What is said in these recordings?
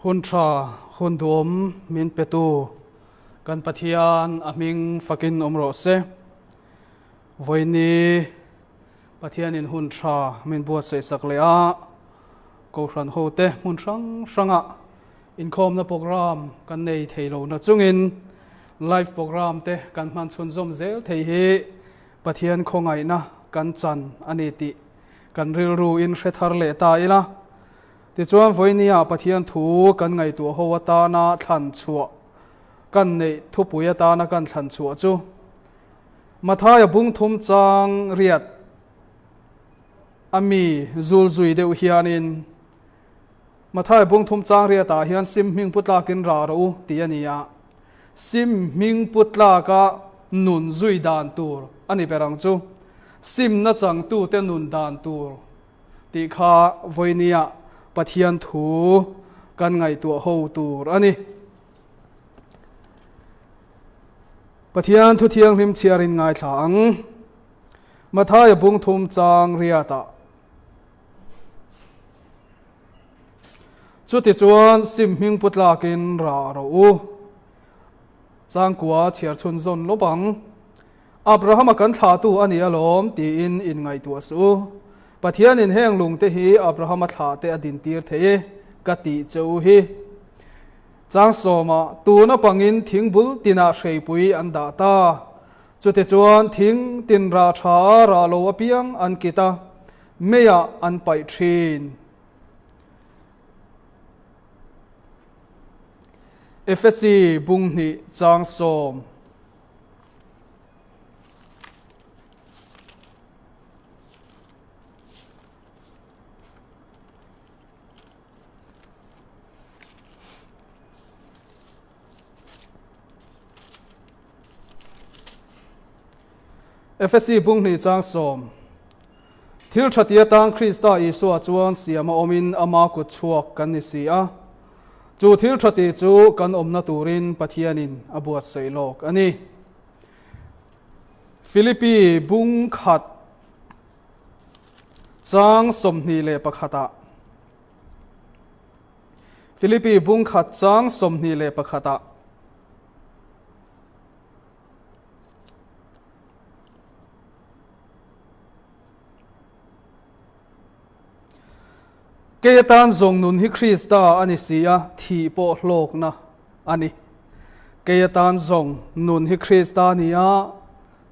Hun tha, hun duhawm min petu kan Pathian a hming fakin awm rawh se. Vawiini Pathianin hun tha min buatsaih sak leh a, Kohhran hote hmun hrang hrangah inkhawmna program kan nei thei lo na chungin live program te kan hman chhunzawm zel thei hi Pathian khawngaihna kan chan a ni tih kan rilru in hre thar leh ta ila. Tichuan vawinia Pathian thu kan ngaihtuah ho atana thlan chhuah kan neih thupui atana kan thlan chhuah chu Mathaia bung thum chang riat a mi zul zui deuh hianin Mathaia bung thum chang riatah hian sim hming pu tlakin rah rawh u tih a ni a, sim hming pu tlaka nun zui dan tur a ni ber ang chu. Simna changtute nun dan tur tih kha vawinia Pathian thu kan ngaihtuah ho tur a ni. Pathian thu thianghlim chhiarin ngaithla ang. Mathaia bung thum chang riatah. Chutichuan sim hming pu tlakin rah rawh u. Changkua chhiar chhun zawn lawp ang. Abrahama kan thlahtu a ni alawm tiin in ngaihtuah suh u. Pathianin heng lungte hi Abrahama thlahte a dintir thei e ka tih che u hi. Chang sawma tuna pangin thingbul tinah hreipui an dah ta. Chutichuan thing tin rah tha a rah lo apiang an kit a, meiah an paih thin. Efesi bunghnih chang sawm. Efesi bunghnih chang sawm. Thil tha ti atan Krista Isua chuan siam a awmin ama kut chhuak kan ni si a. Chu thil tha ti chu kan awmna turin Pathianin a buatsaih lawk a ni. Philippi bung khat chang 21 ah Philippi bung khat chang 21 ah Kei atan zawng nun hi Krista a ni si a, thih pawh hlawkna a ni. Kei atan zawng nun hi Krista a ni a,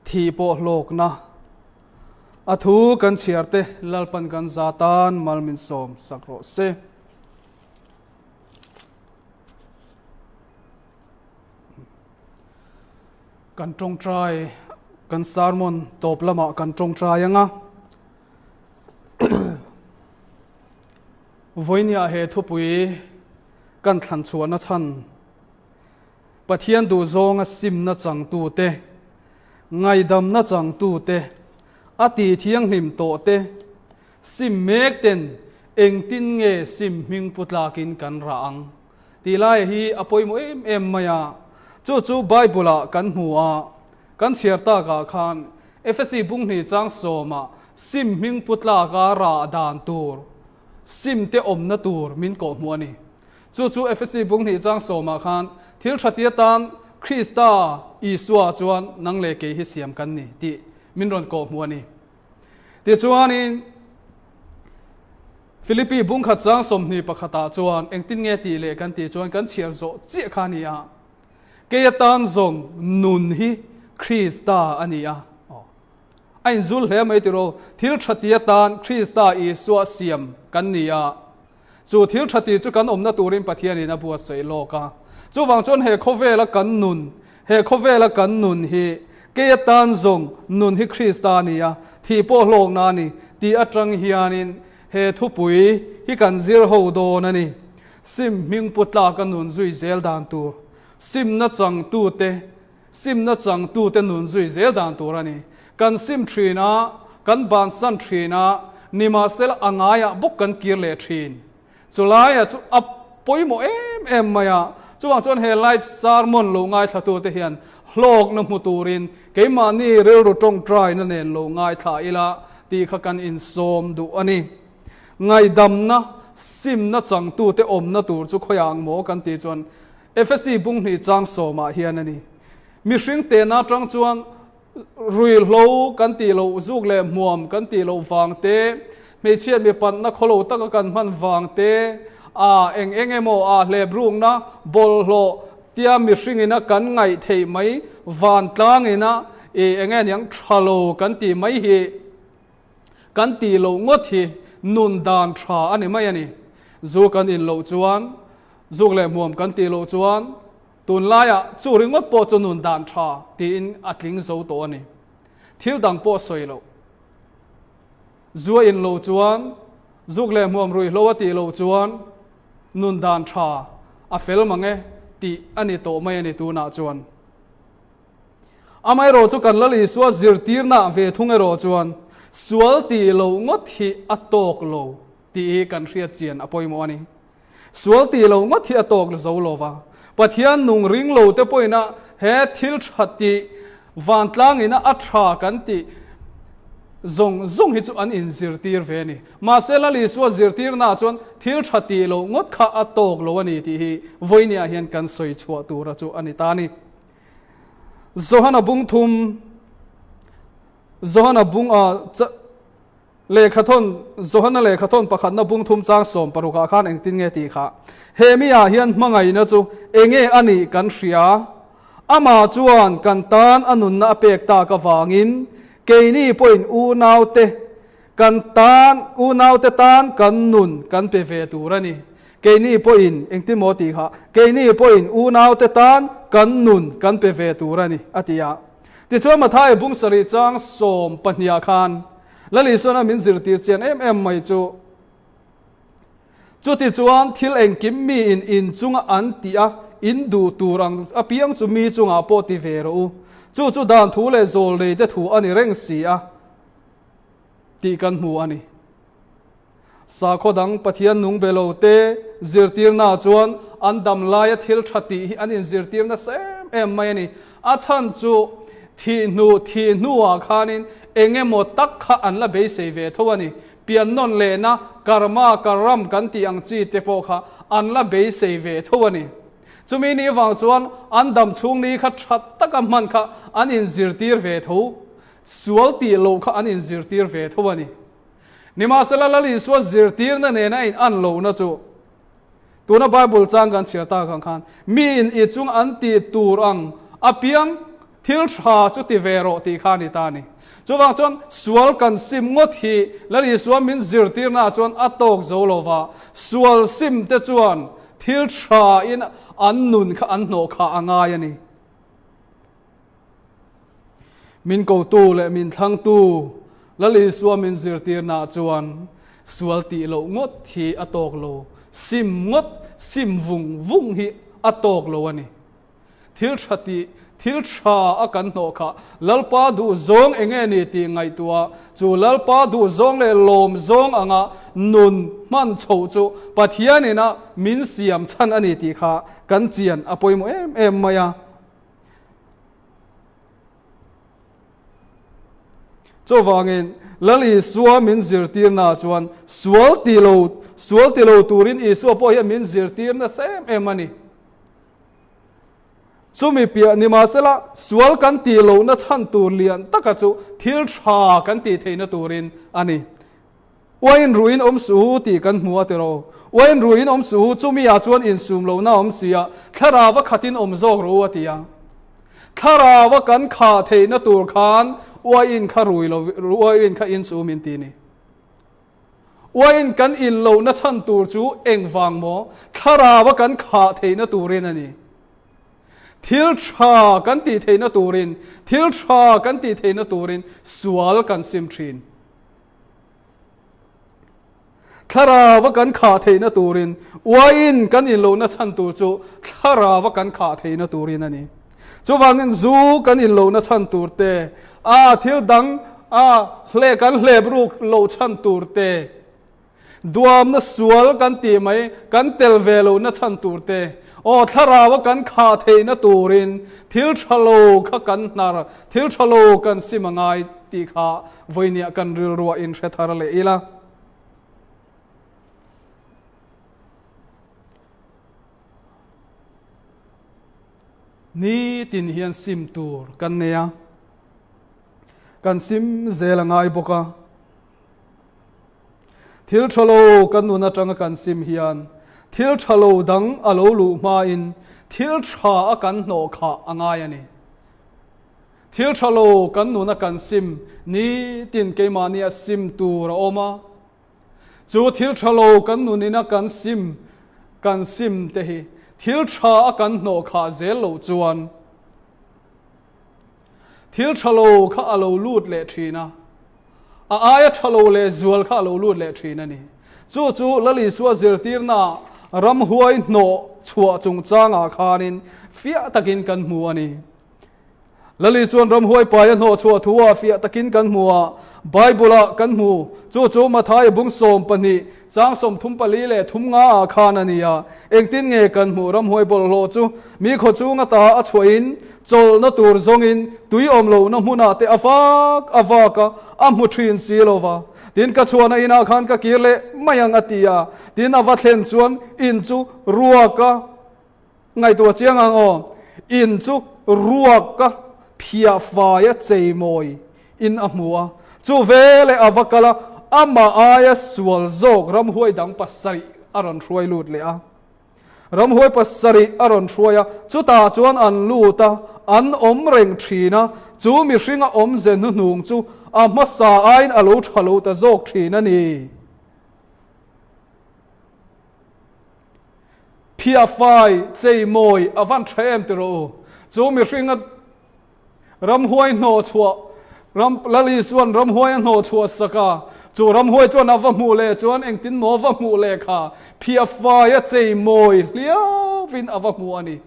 thih pawh hlawkna. A thu kan chhiar te Lalpan kan za tan mal min sawm sak rawh se. Kan tawngtai, kan sermon tawp lamah kan tawngtai anga. Vawinia he thupui kan thlan chhuahna chhan Pathian duhzawnga simna changtute, ngaidamna changtute, a tih thianghlim tawhte, sim mek ten engtin nge sim hming pu tlakin kan rah ang tih laia hi a pawimawh em em mai a. Chu chu Bible-ah kan hmu a, kan chhiar takah khan Efesi bunghnih chang sawmah sim hming pu tlaka rah dan tur, sim te awmna tur min kawhhmuh a ni. Chu chu Efesi bunghnih chang sawmah khan thil tha ti atan Krista Isua chuan nang leh kei hi siam kan ni tih min rawn kawhhmuh a ni. Tichuanin Philippi bungkhat chang 21 ah chuan engtin nge tih leh kan tih chuan kan chhiar zawh chiah kha a ni a. Kei atan zawng nun hi Krista a ni a. A inzul hle mai tiraw, thil tha ti atan Krista Isua siam kan ni a. Chu thil tha ti chu kan awmna turin Pathianin a buatsaih lawk a. Chuvang chuan he khawvela kan nun, he khawvela kan nun hi kei atan zawng nun hi Krista a ni a, thih pawh hlawkna a ni tih atang hianin he thupui hi kan zir ho dawn a ni. Sim hming pu tlaka nun zui zel dan tur, simna changtute, simna changtute nun zui zel dan tur a ni. Kan sim thin a, kan bansan thin a, nimahsela a ngaiah bawk kan kir leh thin. Chulaiah chu a pawimawh em em mai a, chuvang chuan he live sermon lo ngaithlatute hian hlawkna hmu turin keimahni rilru tawngtaina nen lo ngaithla ila tih kha kan insawm duh a ni. Ngaihdamna Simna changtute awmna tur chu khawi ang maw kan tih chuan Efesi bunghnih chang sawmah hian a ni. Mihring tehna atang chuan ruihhlo kan tih loh, zuk leh hmuam kan tih loh vang te, hmeichhiat mipatna khawlo taka kan hman vang te, a eng eng emaw a hlep rukna bawlhhlawh tia mihringina kan ngaih theih mai vantlangina i eng nge niang tha lo kan tih mai hi Kan tih loh ngawt hi nun dan tha a ni mai a ni. Zu kan in loh chuan, zuk leh hmuam kan tih loh chuan tunlaiah chu ringawt pawh chu nun dan tha tiin a tling zo tawh a ni. Thil dang pawh sawi loh. Zu a in loh chuan, zuk leh hmuam ruihhlo a tih loh chuan nun dan tha a fel mang e tih a ni tawh mai a ni tunah chuan. Amaherawh chu kan Lal Isua zirtirna ve thung erawh chuan sual tih loh ngawt hi a tawk lo tih hi kan hriat chian a pawimawh a ni. Sual tih loh ngawt hi a tawk zo lo va, Pathian nung ring lo te pawhin he thil tha tih vantlangina a tha kan tih zawng zawng hi chu an inzirtir ve a ni. Mahse Lal Isua zirtirnaah chuan thil tha tih loh ngawt kha a tawk lo a ni tih hi vawinia hian kan sawi chhuah tura chu a ni ta a ni. Johana bung thum Johana bung a lehkhathawn Johana lehkhathawn pakhatna bung thum chang sawm parukah khan engtin nge tih kha he mi ah hian hmangaihna chu enge a nih kan hria amah chuan kan tan a nunna a pek tak avangin keini pawhin unaute Kan tan, unaute tan kan nun kan pe ve tur a ni. Keini pawhin, engtin maw tih kha, keini pawhin unaute tan kan nun kan pe ve tur a ni, a ti a. Tichuan Mathaia bung sarih chang 12 khan Lal Isuana min zirtir chian em em mai chu, Chutichuan thil engkim miin in chunga an tih a, in duh tur ang apiang chu mi chungah pawh ti ve rawh u. Chu chu dan thu leh zawlneite thu a ni reng si a. tih kan hmu a ni. Sakhaw dang Pathian nung be lo te zirtirna chuan an dam laia thil tha tih hi an inzirtir nasa em em mai a ni. A chhan chu thih hnu thih hnuah khanin eng emaw tak kha an la beisei ve tho a ni. Pian nawn lehna karma, karam kan tih ang chi te pawh kha an la beisei ve tho a ni. Chumi ni vang chuan an dam chhung ni kha tha taka hman kha an inzirtir ve tho. Sual tih loh kha an inzirtir ve tho a ni. Nimahsela Lal Isua zirtirna nena a in an lohna chu tuna Bible chang kan chhiar tak ang khan miin i chung an tih tur ang apiang thil tha chu ti ve rawh tih kha a ni ta a ni. Chuvang chuan sual kan sim ngawt hi Lal Isua min zirtirnaah chuan a tawk zo lo va, sual sim te chuan thil tha in an nun kha an hnawh khah a ngai a ni. Min kotu leh min thlangtu Lal Isua min zirtirnaah chuan sual tih loh ngawt hi a tawk lo, sim ngawt, sim vung vung hi a tawk lo a ni. Thil tha tih, thil tha a kan hnawh kha Lalpa duh zawng eng nge ni tih ngaihtuah chu Lalpa duh zawng leh lawm zawng anga nun hman chhoh chu Pathianin a min siam chhan a ni tih kha kan chian a pawimawh em em mai a. Chuvangin, Lal Isua min zirtirnaah chuan sual ti lo, sual ti lo turin Isua pawh hian min zirtir nasa em em a ni. Chumi piah nimahsela, sual kan tih lohna chhan tur lian taka chu thil tha kan tih theihna turin a ni. Uain ruiin awm suh u tih kan hmu a tiraw? Uain ruiin awm suh u, chumi ah chuan insum lohna a awm si a, thlarau a khatin awm zawk rawh u a ti a. Thlarau a kan khah theihna tur khan uain kha rui lo, uain kha in suh u min ti ni. Uain kan in lohna chhan tur chu engvang maw? Thlarau a kan khah theihna turin a ni. Thil tha kan tih theihna turin, thil tha kan tih theihna turin sual kan sim thin. Thlarau a kan khah theihna turin uaiin kan inlohna chhan tur chu thlarau a kan khah theihna turin a ni. Chuvangin zu kan inlohna chhan tur te, a thil dang a hle kan hlep ruk loh chhan tur te, duamna sual kan tih mai kan tel ve lohna chhan tur te, aw thlarau a kan khah theihna turin thil tha lo kha kan hnar, thil tha lo kan sim a ngai tih kha Vawinia kan rilruah in hre thar leh ila. Nitin hian sim tur kan nei a, kan sim zel a ngai bawk a. Thil tha lo kan nun atanga kan sim hian thil tha lo dang a lo luh hmain thil tha a kan hnawh khah a ngai a ni. Thil tha lo kan nuna kan sim nitin keimahni a sim tur a awm a. Chu thil tha lo kan nunina kan sim kan sim te hi thil tha a kan hnawh khah zel loh chuan thil tha lo kha a lo lut leh thin a, a aia tha lo leh zual kha a lo lut leh thin a ni. Chu chu Lal Isua zirtirna ramhuai hnawh chhuah chungchangah khanin fiah takin kan hmu a ni. Lal Isuan ramhuai pai a hnawh chhuah thu ah fiah takin kan hmu a, Bible ah kan hmu. Chu chu Matthai bung 12, chang 34 leh thum nga ah khan a ni a. Engtin nge kan hmuh ramhuai bawlhhlawh chu mi khaw chung ata a chhuah in chawlhna tur zawng in tui awm lohna hmun ah te a vak a vak a, a hmu thin si lo va. Tin ka chhuahna in ah khan ka kir leh mai ang a ti a. Tin a va thlen chuan in chu ruak a. Ngaihtuah chiang ang aw, in chu ruak ka phiah fai a cheimawi in a hmu a, chu veleh a va kal a, amah aia sual zawk ramhuai dang pasarih a rawn hruai lut leh a. Ramhuai pasarih a rawn hruai a, chutah chuan an lut a, an awm reng thin a, chu mihringa awmze hnuhnung chu a hmasa aiin a lo tha lo ta zawk thin a ni. Phiahfai cheimawi a van tha em ti rawh u. Chu mihringa ramhuai hnawh chhuah, ram, Lal Isuan ramhuai a hnawh chhuah sak a, chu ramhuai chuan a va hmuh leh chuan engtin maw va hmuh leh kha phiahfai a cheimawi hliauvin a va hmu a ni.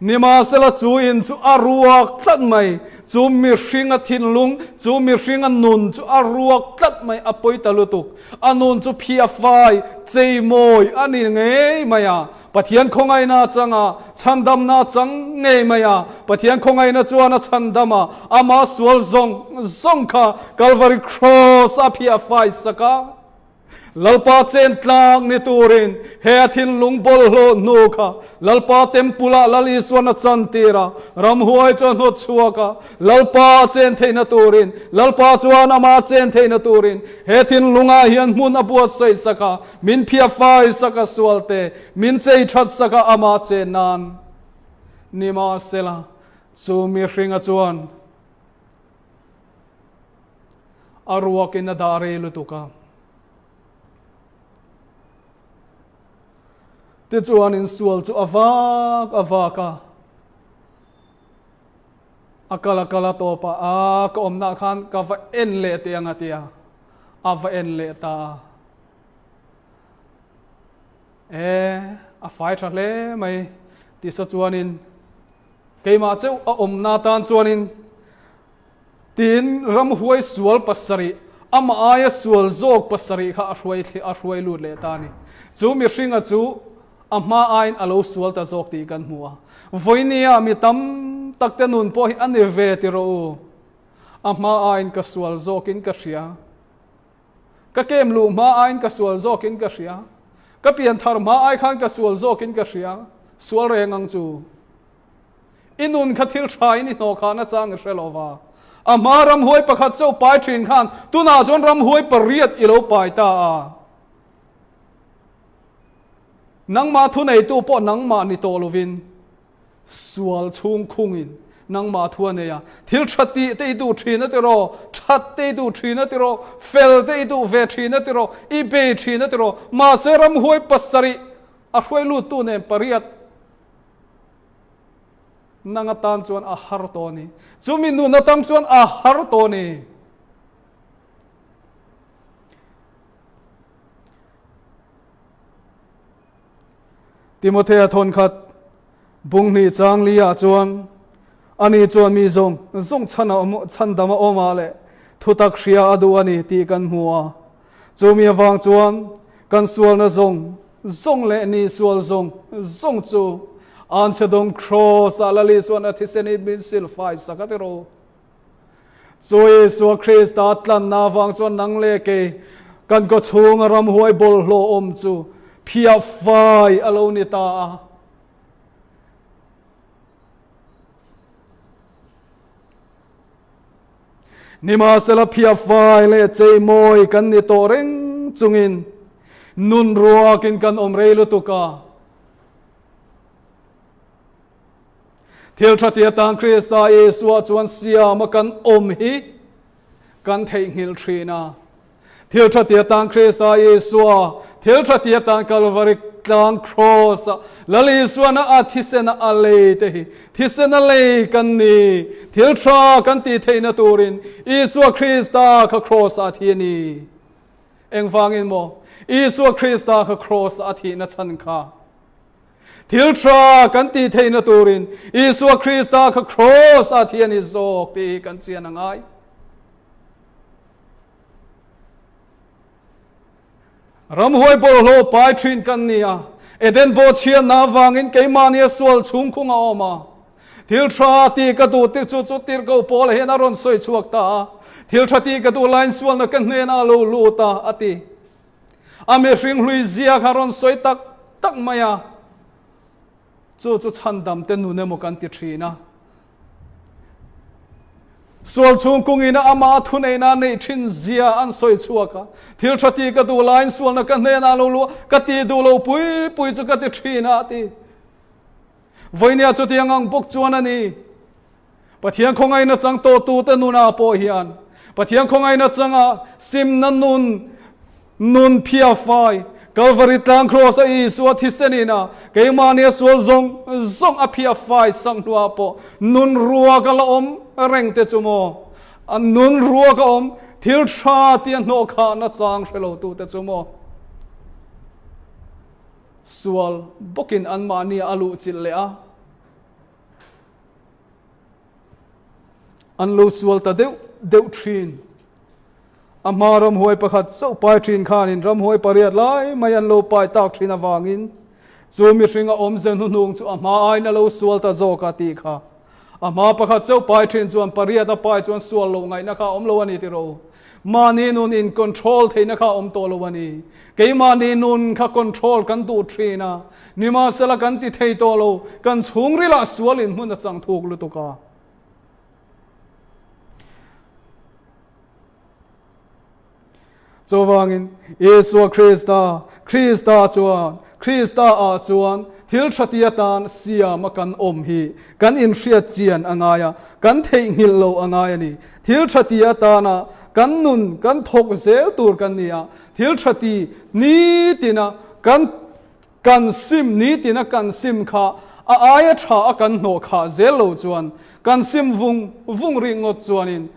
Nimahsela chu in chu a ruak tlat mai, chu mihringa thinlung, chu mihringa nun chu a ruak tlat mai, a pawi ta lutuk. A nun chu phiahfai, cheimawi a ni ngei mai a, Pathian khawngaihna a chang a, chhandamna a chang ngei mai a, Pathian khawngaihna chuan a chhandam a, ama sual zawng zawng kha Kalvari Kraws a phiahfai sak a. Lalpa chen tlang ni turin he a thinlung bawlhhlawh hnu kha Lalpa Temple-ah Lal Isuan a chantir a, ramhuai chu a hnawt chhuak a, Lalpa a chen theihna turin, Lalpa chuan amah a chen theihna turin he thinlungah hian hmun a buatsaih sak a, min phiahfai sak a sualte min chei that sak a amah chen nan. Nimahsela, chu mihringa chuan A ruakin a dah rei lutuk a. Tichuan insual chu a vak a vak a. A kal a kal a tawp a, a ka awmna khan ka va en leh teh ang a ti a. A va en leh ta a. E, a fai tha hle mai tisa chuanin keimah cheuh a awmna tan chuanin Tiin ramhuai sual pasarih, amah aia sual zawk pasarih kha a hruai a hruai lut leh ta a ni. Chu mihringa chu a hma aiin a lo sual ta zawk tih kan hmu a. Vawinia mi tam tak te nun pawh hi a ni ve ti rawh u. A hma aiin ka sual zawkin ka hria. Ka kem luh hma aiin ka sual zawkin ka hria. Ka pian thar hma ai khan ka sual zawkin ka hria. Sual reng ang chu. I nun kha thil tha in i hnawh khah nachang i hre lo va. A hma ramhuai pakhat chauh pai thin khan tunah chuan ramhuai pariat i lo pai ta a. Nangmah thuneitu pawh nangmah ni tawh lovin sual chhung khungin nangmah thu a nei a. Thil tha tih te i duh thin a tiraw, that te i duh thin a tiraw, fel te i duh ve thin a tiraw, i bei thin a tiraw. Mahse ramhuai pasarih a hruai luttu nen pariat Nang atan chuan a har tawh a ni. Chumi nun atang chuan a har tawh a ni. Timothea thawnkhat bung hnih chang li ah chuan ani chuan mi zawng zawng chhan a awm chhandam a awm ah leh thutak hria a duh a ni tih kan hmu a. Chumi avang chuan kan sualna zawng zawng leh ni sual zawng zawng chu Anchhedawng Kraws ah Lal Isuan a thisen hi min silfai sak a ti ro. Chu Isua Krista tlanna avang chuan nang leh kei kan kawchhunga ramhuai bawlhhlawh awm chu. Phiah fai a lo ni ta a. Nimahsela phiah fai leh cheimawi kan ni tawh reng chungin nun ruakin kan awm rei lutuk a. Thil tha ti atan Krista Isua chuan siama kan awm hi kan theihnghilh thin a. Thil tha ti atan Krista Isua, thil tha ti atan Kalvari tlang Kraws ah Lal Isuana a thisena a lei te hi thisena lei kan ni. Thil tha kan tih theihna turin Isua Krista kha Kraws ah a thi a ni. Engvangin maw Isua Krista kha Kraws ah a thihna chhan kha? Thil tha kan tih theihna turin Isua Krista kha Kraws ah a thi a ni zawk tih hi kan chian a ngai. Ramhuai bawlhhlawh pai thin kan ni a, Eden bawhchhiatna avangin keimahnia sual chhungkhung a awm a. Thil tha tih ka duh tih chu chu tirhkoh Paula hian a rawn sawi chhuak ta a, Thil tha tih ka duh laiin sualna ka hnenah a lo lut a, a ti. A mihring hlui zia kha a rawn sawi tak tak mai a, chu chu chhandam te nun emaw kan ti thin a. Sual chhung kungina amah thuneihna neih thin zia an sawi chhuak a, thil tha ti ka duh laiin sualna ka hnenah lo luah, ka ti duh lo pui pui chu ka ti thin a, a ti. Vawinia chutiang ang bawk chuan a ni. Pathian khawngaihna chang tawhtute nunah pawh hian Pathian khawngaihna changa simna nun, Nun phia fai, Kalvari tlang kraws a Isua thisen ina keimahnia sual zawng zawng a phia fai sak hnuah pawh nun ruak a la awm reng te chu maw? A nun ruak a awm thil tha tia hnawh khahna chang hre lo tu te chu maw? Sual bawkin anmahnia a luhchilh leh a, an lo sual ta deuh deuh thin. A hma ramhuai pakhat chauh pai thin khanin ramhuai pariat lai mai an lo pai tak thin avangin chu mihring a awmze hnuhnung chu a hma aiin a lo sual ta zawk a tih kha. A hma pakhat chauh pai thin chuan pariat a pai chuan sual loh ngaihna kha a awm lo a ni tih rawh u. Mahni nun in control theihna kha a awm tawh lo a ni. Keimahni nun kha control kan duh thin a, nimahsela kan ti thei tawh lo, kan chhungrilah sual in hmun a chang thuk lutuk a. Chuvangin, Isua Krista, Krista chuan, Krista ah chuan thil tha ti atan siam a kan awm hi kan inhriat chian a ngai a, kan theihnghilh lo a ngai a ni. Thil tha ti atana kan nun kan thawk zel tur kan ni a, thil tha ti nitina kan Kan sim nitina kan sim kha a aia tha a kan hnawh khah zel lo chuan kan sim vung vung rih ngawt chuanin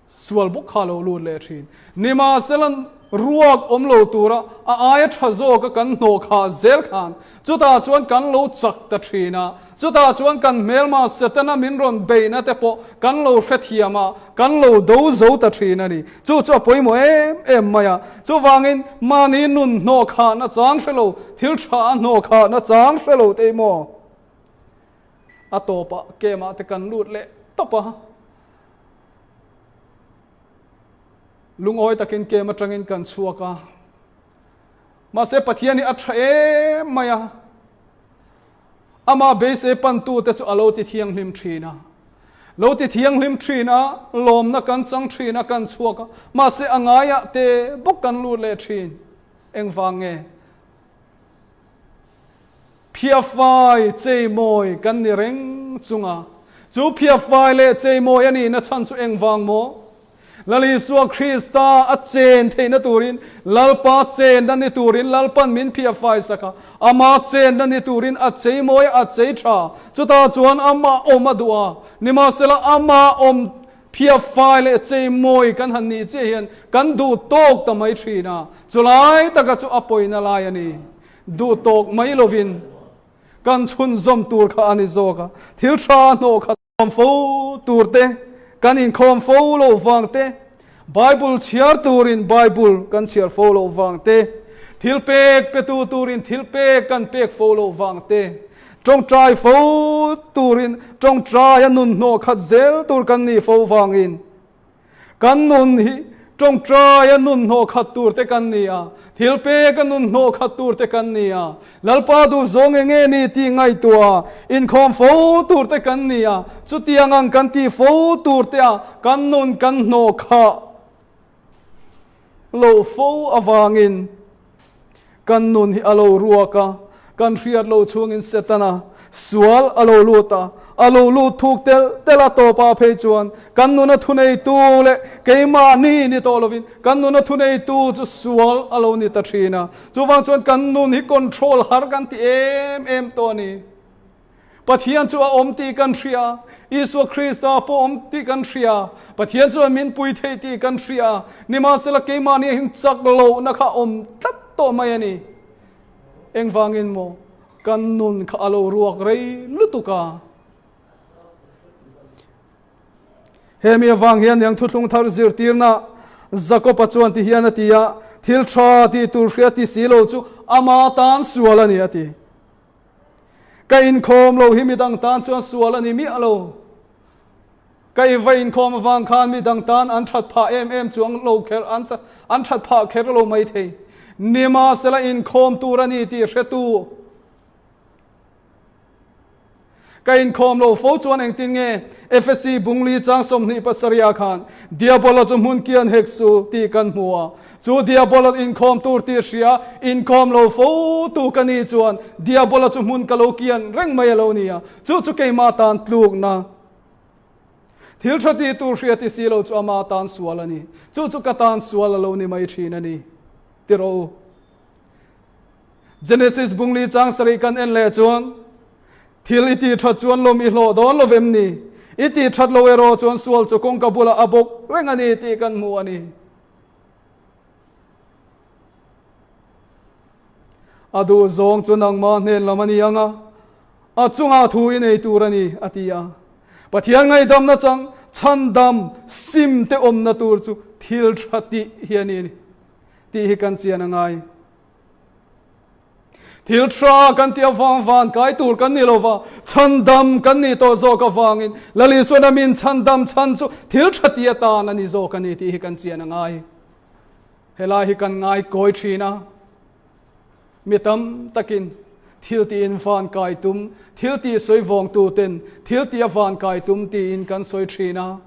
sual bawk kha a lo lut leh thin. Nimahsela ruak awm lo tura a aia tha zawka kan hnawh khah zel khan chutah chuan kan lo chak ta thin a, chutah chuan kan hmelma Setana min rawn beihna te pawh kan lo hrethiam a, kan lo do zo ta thin a ni. Chu chu a pawimawh em em mai a. Chuvangin mahni nun hnawh khahna chang hre lo, thil tha a hnawh khahna chang hre lo te maw? A tawpah kemah te kan lut leh tawp a. Lungawi takin kem atangin kan chhuak a. Mahse Pathian hi a tha em mai a. Amah beisei pantute chu a lo ti thianghlim thin a. Lo ti thianghlim thin a, lawmna kan chang thin a, kan chhuak a, mahse a ngaiah te bawk kan lut leh thin. Engvang nge? Phiafai cheimawi kan ni reng chunga, chu phiafai leh cheimawi a nihna chhan chu engvang maw? Lal Isua Krista a chen theihna turin, Lalpa chenna ni turin Lalpan min phiah faisak a, Ama chenna ni turin a chei mawi a, a chei tha. Chutah chuan Amah awm a duh a, nimahsela Amah awm phiah fai leh chei mawi kan han nih chiah hian kan duh tawk ta mai thin a, chulai taka chu a pawina lai a ni. Duh tawk mai lovin kan chhunzawm tur kha a ni zawk a, thil tha hnawh khat. Khawm fo tur te, kan inkhawm fo loh vang te, Bible chhiar turin Bible kan chhiar fo loh vang te, thil pek petu turin thil pek kan pek fo loh vang te, tawngtai fo turin tawngtaia nun hnawh khat zel tur kan nih fo vangin kan nun hi Ṭawngṭaia nun hnawh khat tur te kan ni a, thil peka nun hnawh khat tur te kan ni a, Lalpa duh zawng eng nge ni tih ngaihtuah inkhawm fo tur te kan ni a, chutiang ang kan tih fo tur te a kan nun kan hnawh khah loh fo avangin kan nun hi a lo ruak a, kan hriat lo chhungin Setana sual a lo lut a, a lo lut thuk tel tel a tawpah phei chuan kan nuna thuneitu leh keimahni ni tawh lovin kan nuna thuneitu chu sual a lo ni ta thin a, chuvang chuan kan nun hi control har kan ti em em tawh a ni. Pathian chu a awm tih kan hria, Isua Krista pawh awm tih kan hria, Pathian chuan min pui thei tih kan hria, nimahsela keimahni ah hian chak lohna kha a awm tlat tawh mai a ni. Engvangin maw kan nun kha a lo ruak rei lutuk a. Hemi avang hian niang thuthlung thar zirtirna Jakob-a chuan ti hian a ti a, Thil tha tih tur hria ti si lo chu ama tan sual a ni a ti. Ka inkhawm lo hi midang tan chuan sual a ni miah lo. Ka i va inkhawm avang khan midang tan an that phah em em chuang lo kher an an that phah kher lo mai thei. Nimahsela inkhawm tur a ni tih hretu. Ka inkhawm lo fo chuan engtin nge Efesi Bungli chang 27 khan Diabola chu hmun kian hek su tih kan hmu a. Chu Diabola inkhawm tur tih hria inkhawm lo fo tu ka ni chuan Diabola chu hmun ka lo kian reng mai a lo ni a. Chu chu keimah tan tlukna thil tha tih tur hria ti si lo chu ama tan sual a ni. Chu chu ka tan sual a lo ni mai thin a ni. Ti rawh u. Genesis Bungli chang sarih kan en leh chuan thil i tih that chuan lawm i hlawh dawn lo vem ni? I tih that lo erawh chuan sual chu kawngka bulah a bawk reng a ni tih kan hmu a ni. A duh zawng chu nangmah hnen lam a ni ang a, a chungah thu i nei tur a ni, a ti a. Pathian ngaihdamna chang chhandam sim te awmna tur chu thil tha tih hi a ni tih hi kan chian a ngai. Thil tha kan tih avang van kai tur kan ni lova, chhandam kan nih tawh zawk avangin Lal Isuan a min chhandam chhan chu thil tha tih atan a ni zawk a ni tih hi kan chian a ngai. Helai hi kan ngai kawi thin a, mi tam takin thil tiin van kai tum, thil tih sawi vawng tu ten thil tih a van kai tum tiin kan sawi thin a.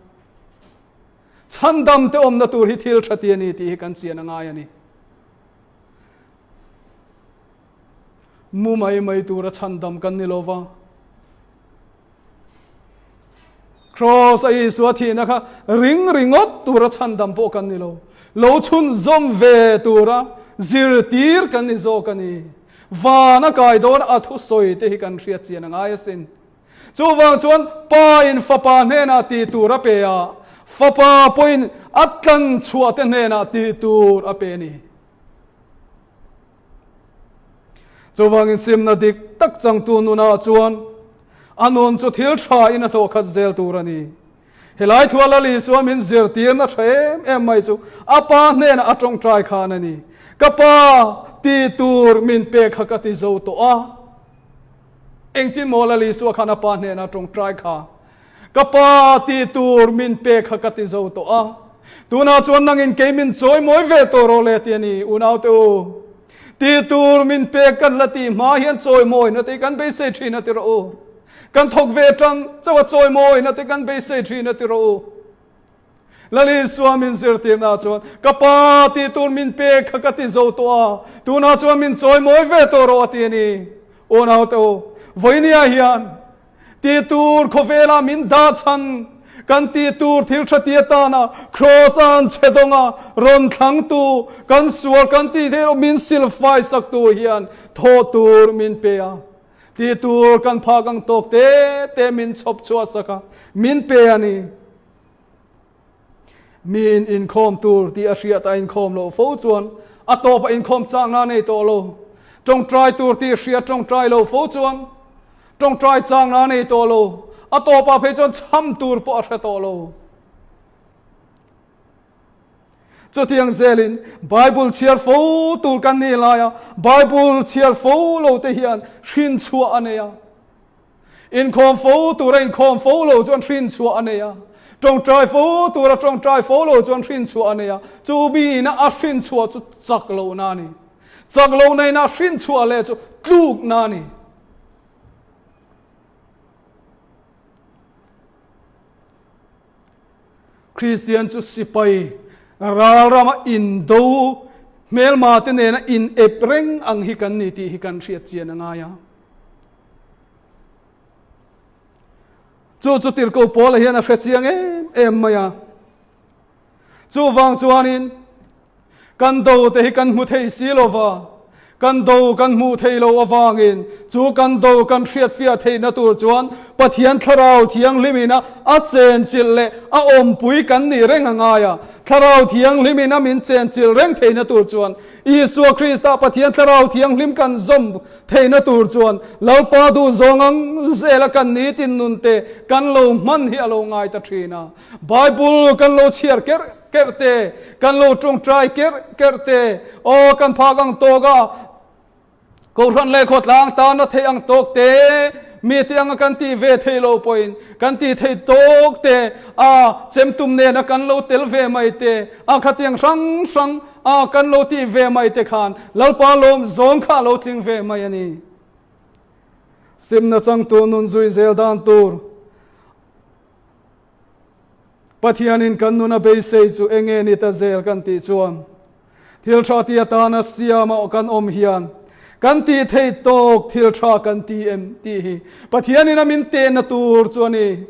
Chhandam te awmna tur hi thil tha ti a ni tih hi kan chian a ngai a ni. Mu mai mai tura chhandam kan ni lova. Cross a Isua thihna kha ring ringawt tura chhandam pawh kan ni lo. Lo chhunzawm ve tura zirtir kan ni zawk a ni. Vana kai dawn a thusawi te hi kan hriat chian a ngai asin. Chuvang chuan Pa in Fapa hnenah tih tur a pe a, Fapa pawhin a tlan chhuah te hnenah tih tur a pe a ni. Chuvangin simna dik tak changtu nunah chuan a nun chu thil tha in a hlawh khat zel tur a ni. Helai thua Lal Isua min zirtirna tha em em mai chu a pa hnenah a tawngtai khan a ni. Ka pa, tih tur min pek kha ka ti zo tawh a. Engtin maw Lal Isua khan a pa hnenah tawngtai kha, Ka pa, tih tur min pek kha ka ti zo tawh a. Tunah chuan nangin kei min chawi mawi ve tawh rawh le ti a ni, unaute u. Tih tur min pek kan la tih hma hian chawi mawina te kan beisei thin a ti rawh u. Kan thawk ve tang chauh a chawi mawina te kan beisei thin a ti rawh u. Lal Isua min zirtirna chuan, Ka pa, tih tur min pek kha ka ti zo tawh a, tunah chuan min chawi mawi ve tawh rawh a ti a ni. Unaute u, vawinia hian tih tur khawvela min dah chhan kan tih tur thil tha ti atana Kraws an chhe dawnga rawn thlangtu kan sual kan tih theih min silfai saktu hian thawh tur min pe a. Tih tur kan phak ang tawk te te min chhawp chhuah sak a, min pe a ni. Miin inkhawm tur tih a hriat a inkhawm loh fo chuan a tawpah inkhawm chakna nei tawh lo. Tawngtai tur tih hriat tawngtai lo fo chuan tawngtai chakna nei tawh lo. A tawpah phei chuan chham tur pawh a hre tawh lo. Chutiang zelin Bible chhiar fo tur kan nih laia Bible chhiar fo lo te hian hrin chhuah a nei a. Inkhawm fo tura inkhawm fo lo chuan hrin chhuah a nei a. Tawngtai fo tura tawngtai fo lo chuan hrin chhuah a nei a, chu miin a hrin chhuah chu chak lohna a ni. Chak lohna in a hrin chhuah leh chu tlukna a ni. Kristian chu sipai ral rama indo hmelma te nena in ep reng ang hi kan ni tih hi kan hriat chian a ngai a. Chu chu tirhkoh Paula hian a hre chiang em em mai a. Chuvang chuanin kan do te hi kan hmu thei si lo va, kan do kan hmuh thei lo avangin chu kan do kan hriatfiah theihna tur chuan Pathian Thlarau Thianghlimin a a chenchilh leh a awmpui kan nih reng a ngai a. Thlarau Thianghlimin a min chenchilh reng theihna tur chuan Isua Krista Pathian Thlarau Thianghlim kan zawm theihna tur chuan Lalpa duh zawng ang zela kan nitin nunte kan lo hman hi a lo ngai ta thin a. Bible kan lo chhiar kerh kerh te, kan lo tawngtai kerh kerh te, aw kan phak ang tawk a, Kohhran leh khawtlang tana theih ang tawk te, mite anga kan tih ve thei lo pawhin kan tih theih tawk te, a chemtum nena kan lo tel ve mai te, a khatiang hrang hrang a kan lo tih ve mai te khan Lalpa lawm zawng kha a lo tling ve mai a ni. Simna changtu nun zui zel dan tur Pathianin kan nuna beisei chu enge ni ta zel kan tih chuan thil tha ti atana siama kan awm hian kan tih theih tawk thil tha kan ti em tih hi Pathianin a min tehna tur chu a ni.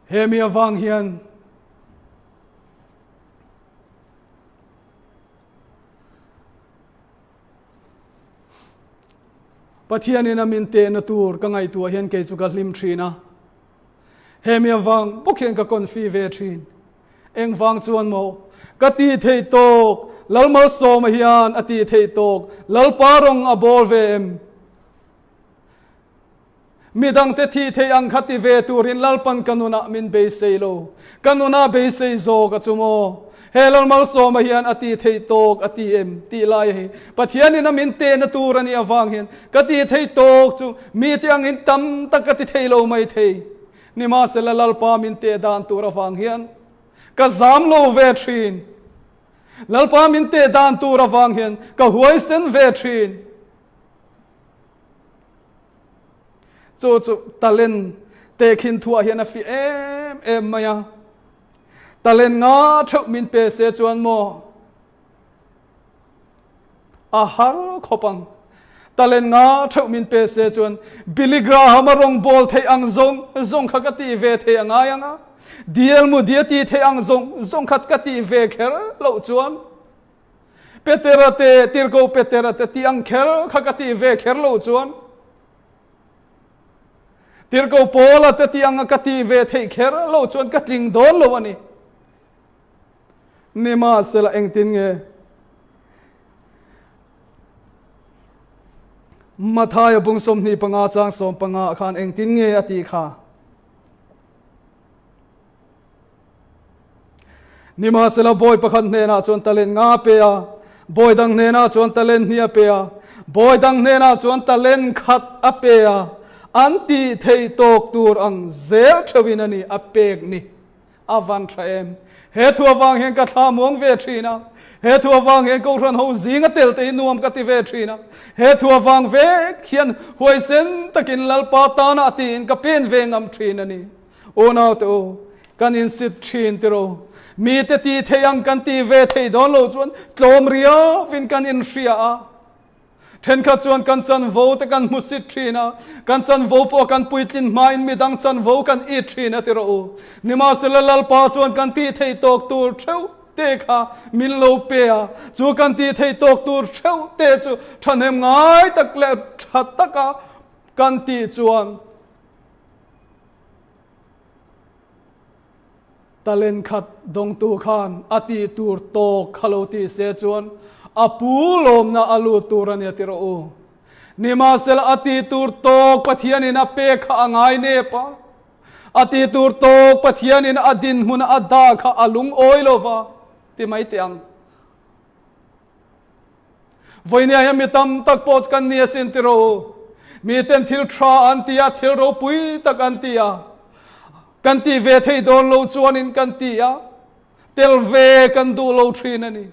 He mi avang hian Pathianin a min tehna tur ka ngaihtuah hian kei chu ka hlim thin a. He mi avang bawk hian ka confi ve thin. Engvang chuan maw? Ka tih theih tawk, Lalmalsawma hian a tih theih tawk, Lalpa rawng a bawl ve em? Midangte thih theih ang kha ti ve turin Lalpan ka nunah min beisei lo. Ka nunah beisei zawk a chu maw? He Lalmalsawma hian a tih theih tawk a ti em? tih lai hi Pathianin a min tehna tur a nih avang hian ka tih theih tawk chu mite angin tam tak ka ti thei lo mai thei. Nimahsela Lalpa min teh dan tur avang hian ka zam lo ve thin. Lalpa min teh dan tur avang hian ka huaisen ve thin. Chu chu talent tehkhin thuah hian a fi em em mai a. Talent nga theuh min pe se chuan maw a har khawp ang. Talent nga theuh min pe se chuan Billy Graham a rawng bawl theih ang zawng zawng kha ka tih ve thei a ngai ang a. Diel mu dia ti theih ang zawng zawng kha ka tih ve kher loh chuan Petera te, Tirhkoh Petera te tih ang kher kha ka tih ve kher loh chuan Tirhkoh Paula te tih anga ka tih ve theih kher loh chuan ka tling dawn lo a ni. Nimahsela engtin nge Mathaia bung 25 chang 15 khan engtin nge a tih kha? Nimahsela bawi pakhat hnenah chuan talent nga a pe a, bawi dang hnenah chuan talent hnih a pe a, bawi dang hnenah chuan talent khat a pe a, an tih theih tawk tur ang zel theuhin a ni a pek ni. A van tha em? He thu avang hian ka thla muang ve thin a, he thu avang hian Kohhran ho zinga tel te hi nuam ka ti ve thin a, he thu avang vek hian huaisen takin Lalpa tana a tiin ka pen ve ngam thin a ni. Unau te u, kan insit thin tiraw? Mite tih theih ang kan tih ve theih dawn lo chuan tlawm riauvin kan inhria a. Thenkhat chuan kan chanvo te kan hmusit thin a, kan chanvo pawh kan puitlin hmain midang chanvo kan it thin a tiraw u. Nimahsela Lalpa chuan kan tih theih tawk tur theuh te kha min lo pe a, chu kan tih theih tawk tur theuh te chu thahnem ngai tak leh tha taka kan tih chuan Talent khat dawngtu khan a tih tur tawk kha lo tih se chuan a pu lawmna a lut tur a nia ti rawh u. Nimahsela a tih tur tawk Pathianin a pek kha a ngai nep a, a tih tur tawk Pathianin a dinhmun a dah kha a lungawi lo va ti mai teh ang. Vawinia hian mi tam tak pawh kan ni asin ti rawh u. Miten thil tha an ti a, thil ropui tak an ti a. Kan ti ve thei dawn lo chuanin kan ti a, tel ve kan duh lo thin a ni.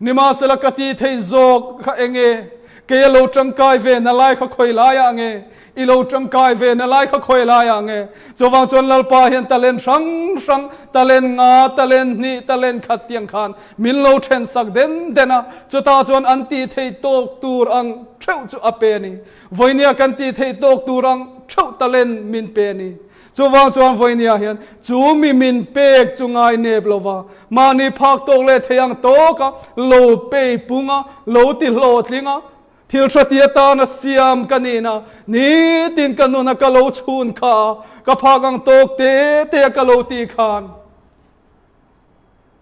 Nimahsela ka ti thei zawk kha enge? Kei a lo tangkai ve na lai kha khawi laiah nge? I lo tangkai ve na lai kha khawi laiah nge? Chuvang chuan Lalpa hian talent hrang hrang, talent nga, talent hnih, talent khat tiang khan min lo then sak den den a, chutah chuan an ti thei tawk tur ang theuh chu a pe a ni. Vawinia kan ti thei tawk tur ang theuh talent min pe a ni. Chuvang chuan vawinia hian chu mi min pek chu ngai nep lova, mahni phak tawk leh thei ang tawka lo pei pung a, lo ti hlawhtling a, thil hra ti atana siam ka nihna, nitin ka nuna ka lo chhun kha a, ka phak ang tawk te te a ka lo ti khan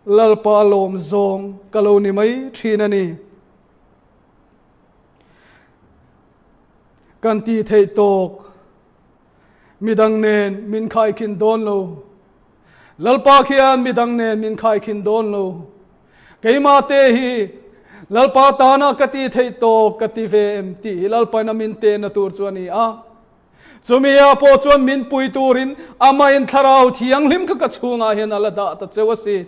Lalpa lawm zawng ka lo ni mai thin a ni. Kan ti theih tawk. Midang nen min khaikhin dawn lo. Lalpa khian midang nen min khaikhin dawn lo. Keimah te hi Lalpa tana ka ti theih tawk ka ti ve em tih hi Lalpain a min tehna tur chu a ni a. Chumi ah pawh chuan min pui turin amahin Thlarau Thianghlim kha ka chhungah hian a la dah ta cheu a si.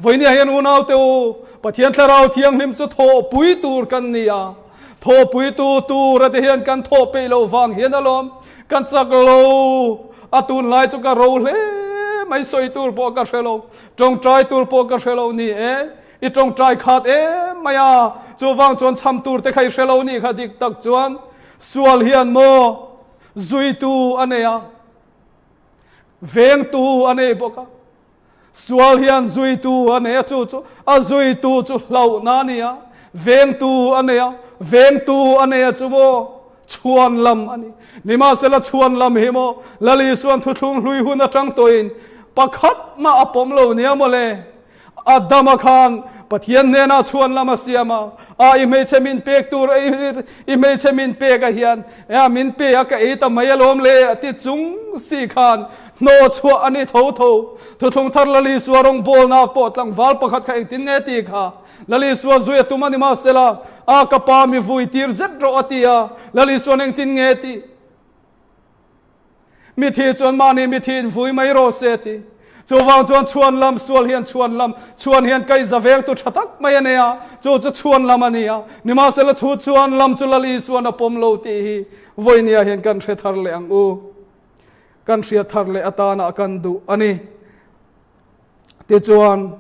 Vawinia hian unaute u, Pathian Thlarau Thianghlim chu thawhpui tur kan ni a. Thawhpuitu tur a ti hian kan thawh peih loh vang hian alawm kan chak lo. A tunlai chu ka ro hle mai, sawi tur pawh ka hre lo, tawngtai tur pawh ka hre lo ni e. I tawngtai khat em mai a, chuvang chuan chham tur te kha i hre lo ni kha dik tak chuan sual hian maw zuitu a nei a, vengtu a nei bawk a. Sual hian zuitu a nei a, chu chu a zuitu chu hlauhna a ni a, vengtu a nei a, vengtu a nei a chu maw chhuan lam a ni. Nimahsela chhuan lam hi maw Lal Isuan thuthlung hlui hun atang tawhin pakhat mah a pawm lo nia maw le. Adama khan Pathian hnenah chhuan lam a siam a, a i hmeichhe min pek tur i hmeichhe min pek a hian a min pe a ka ei ta mai alawm le a ti chung si khan Hnawh chhuah a ni tho tho. Thuthlung thar Lal Isua rawngbawlnak pawh tlangval pakhat kha engtin nge ti kha? Lal Isua zui a tum a ni mahsela, A ka pa mi vui tir zet rawh a ti a, Lal Isua'n engtin nge ti? Mithi chuan mahni mithi in vui mai rawh se a ti. Chuvang chuan chhuan lam sual hian chhuan lam, chhuan hian kaihza vengtu tha tak mai a nei a, chu chu chhuan lam a ni a. Nimahsela chu chhuan lam chu Lal Isua'n a pawm lo tih hi vawinia hian kan hre thar leh ang u. Kan hriat thar leh atana kan duh a ni. Tichuan,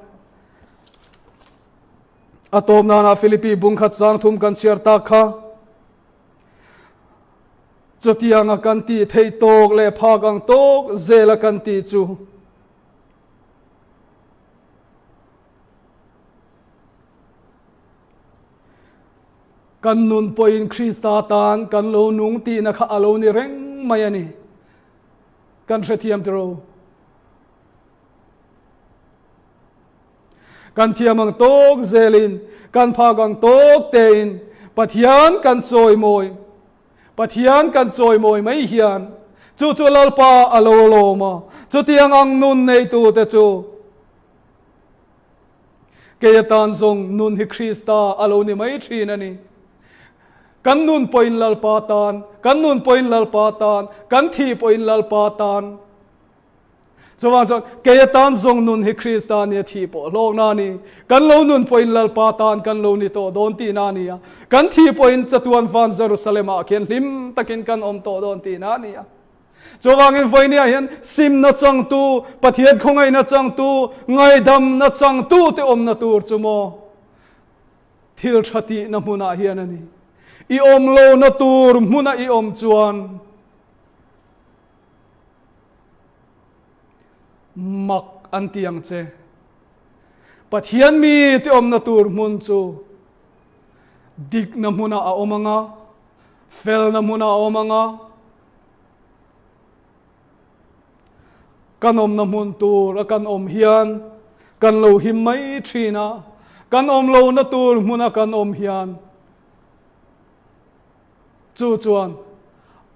a tawp nana Philippi bung khat chang thum kan chhiar tak kha, chutianga kan tih theih tawk leh phak ang tawk zela kan tih chu Kan nun pawhin Krista tan kan lo nung tihna kha a lo ni reng mai a ni. Kan hrethiam tiro. Kan thiam ang tawk zelin, kan phak ang tawk tein Pathian kan chawimawi. Pathian kan chawimawi mai hian chu chu Lalpa a lo lawm a. Chutiang ang nun neitute chu Kei atan zawng nun hi Krista a lo ni mai thin a ni. Kan nun pawhin Lalpa tan, kan nun pawhin Lalpa tan, kan thi pawhin Lalpa tan. Chuvang chuan kei atan zawng nun hi Krista nia thi pawh hlawkna a ni. Kan lo nun pawhin Lalpa tan kan lo ni tawh dawn tihna a ni a. Kan thi pawhin chatuan van Jerusalem-ah khian hlim takin kan awm tawh dawn tihna a ni a. Chuvangin vawinia hian simna changtu, Pathian khawngaihna changtu, ngaidamna changtu te awmna tur chu maw thil tha tihna hmunah hian a ni. I awm lohna tur hmuna i awm chuan mak an ti ang che. Pathian mi te awmna tur hmun chu dikna hmunah a awm anga, felna hmunah a awm anga, Kan awmna hmun tur a kan awm hian kan lo him mai thin a, kan awm lohna tur hmuna kan awm hian chu chuan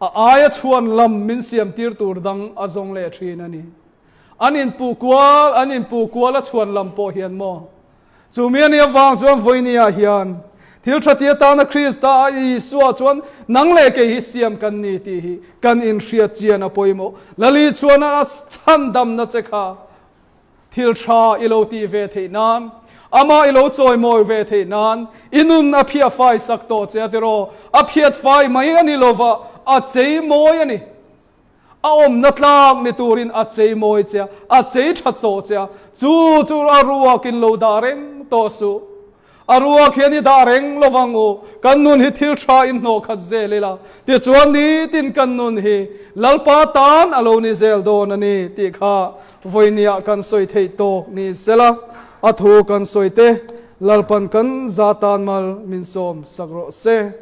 a aia chhuan lam min siam tir tur dang a zawng leh thin a ni. An inpuh kual, an inpuh kual a chhuan lam pawh hian maw? Chu mi a nih avang chuan vawinia hian. Thil tha ti atana Krista a Isua chuan nang leh kei hi siam kan ni tih hi kan inhriat chian a pawimawh. Lali chuan a chhandamna che kha thil tha i lo tih ve theih nan, amah i lo chawimawi ve theih nan i nun a phiah fai sak tawh che a tiraw? A phiat fai mai a ni lova, a chei mawi a ni. A awmna tlak ni turin a chei mawi che a, a chei tha chawh che a, chu chu a ruakin lo dah reng tawh suh. A ruak hian i dah reng lo vang u, kan nun hi thil tha in hnawh khat zel ila, tichuan nitin kan nun hi Lalpa tan a lo ni zel dawn a ni tih kha vawinia kan sawi theih tawk ni sela, a thu kan sawi te Lalpan kan za tan mal min sawm sak rawh se.